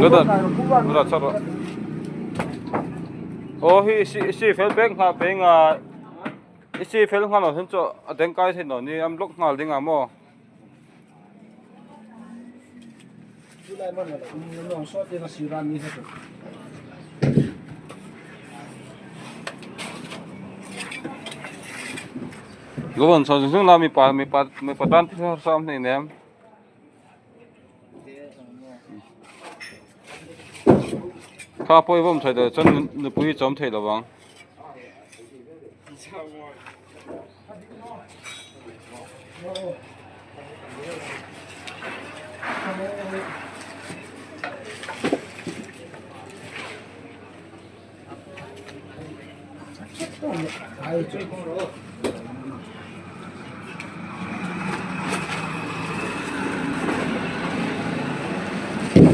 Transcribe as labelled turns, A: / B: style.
A: Lo dah chhuak rawh. Aw hi i si fel pek nghah pe nga i si fel nghal lo hian chu a deng kai thei lo ni an block nghal ding ang maw. Lo rawn chho zung zung la mipa mipa mipa tan thil harsa awm hleinem em. Kha pawh i vawm thei lo chuan nupui i chawm thei lo vang.